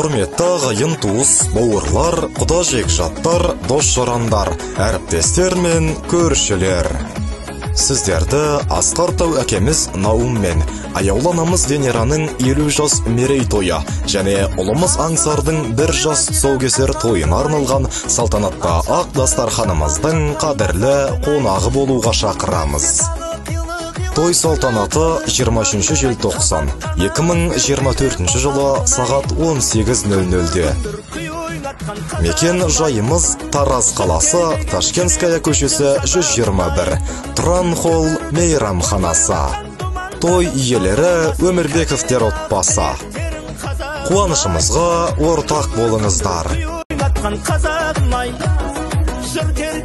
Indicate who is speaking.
Speaker 1: Құрметті ағайын, туыс, бауырлар, құда жекжаттар, дос жарандар, әріптестер мен көршілер. Сіздерді асқар тау әкеміз Наум мен аяулы анамыз Венераның 50 жас мерейтойы және ұлымыз Аңсардың 1 жас тұсаукесер тойына арналған салтанатты ақ дастарханымыздың қадірлі қонағы болуға шақырамыз. Той салтанаты 23 желтоқсан 2024 жылы сағат 18:00-де. Мекен жайымыз Тараз қаласы, Ташкентская көшесі 121, Тұран холл мейрамханасы. Той иелері Өмірбековтер отбасы. Қуанышымызға ортақ болыңыздар.
Speaker 2: Қазағым ай, жыр терген.